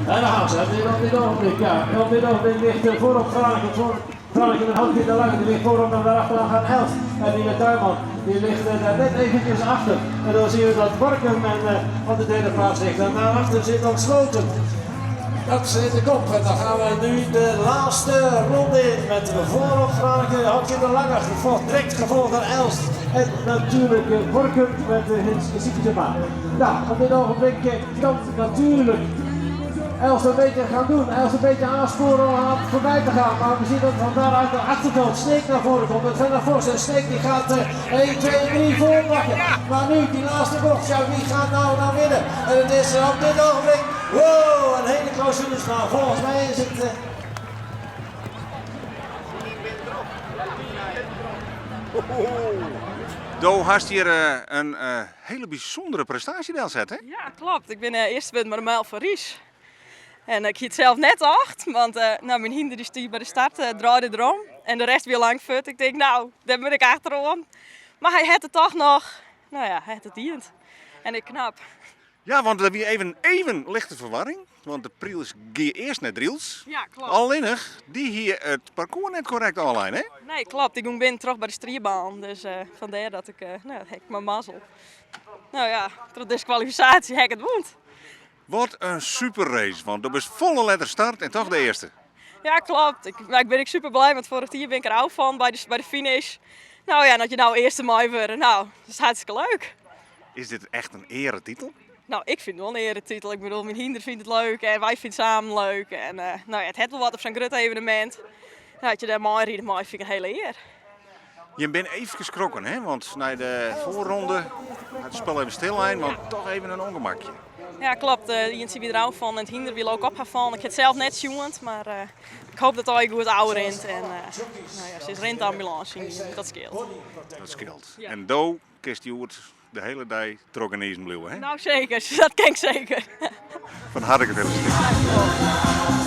En daar gaan ze. En op dit ogenblik, ja, op dit ogenblik ligt voorop Franeker, voor Franeker met Houtje de Lange, die ligt voorop en daarachteraan gaat Els. En Nina Tuinman, die ligt daar net eventjes achter. En dan zien we dat Workum en op de derde plaats ligt. En daarachter zit dan Sloten. Dat zit de kop. En dan gaan we nu de laatste ronde in met voorop Franeker, Houtje de Lange, gevolgd, direct gevolgd door Els. En natuurlijk Workum met Hins Siekema. Nou, op dit ogenblik kan natuurlijk Els een beetje gaan doen. Els een beetje aansporen om aan voorbij te gaan. Maar we zien dat van daaruit de achterveld Sneek naar voren komt. Het Van Vos en Sneek die gaat 1, 2, 3 voorpakken. Maar nu die laatste bocht. Ja, wie gaat nou dan winnen? En het is op dit ogenblik, wow, een hele close finish. Maar volgens mij is het... Do hast hjir in hiele bysûndere prestaasje delset, hè? Ja, klopt. Ik bin earste wurden mei de Mijl fan Riis. En ik hie it sels net tocht, want nou, myn hynder dy stie by de start, draaide derom. En de rest wie lang fuort. Ik tink, nou, dêr moat ik achteroan. Mar hy hat it toch noch, nou ja, hy hat it dien. En ik knap. Ja, want der wie even, even lichte ferwarring. Want de priis gie earst nei Drylts. Ja, klopt. Allinnich, dy hie it parkoers net korrekt ôflein, hè? Nee, klopt. Ik gong binnen troch by de striebaan. Dus fandêr dat ik, nou, ha ik mar mazzel. Nou ja, troch diskwalifikaasje ha ik it wûn. Wat in super race, want do bist folle letter start en toch de earste. Ja, klopt. Ik, ik bin ek super blij, want foarich jier bin ik der ôffallen by de, by de finish. Nou ja, en as je no earste mei wurde, nou, dat is hartstikke leuk. Is dit echt in earetitel? Nou, ik fyn it wol in earetitel. Ik bedoel, myn hynder fynt it leuk en wy fine it samen leuk. En nou ja, it hat wol wat op sa'n grut evenemint. Nou, as je dêr meiride mei, fyn ik in hiele ear. Je bent even skrokken, hè? Want nei de foarronde hat it spul even stillein, want toch even in ûngemakje. Ja, klopt. Ientsje wie der ôffallen en it hynder wie ek op har fallen. Ik ha it sels net sjoen, mar ik hoopje dat it allegear goed ôfrint. En nou ja, se is rintambulânse yn, dat skeelt. Dat skeelt. En do kinst hjoed de hiele dei trochgenizen bliuwe, hè? Nou seker, dat kin ik seker. Fan harte gefelisitearre.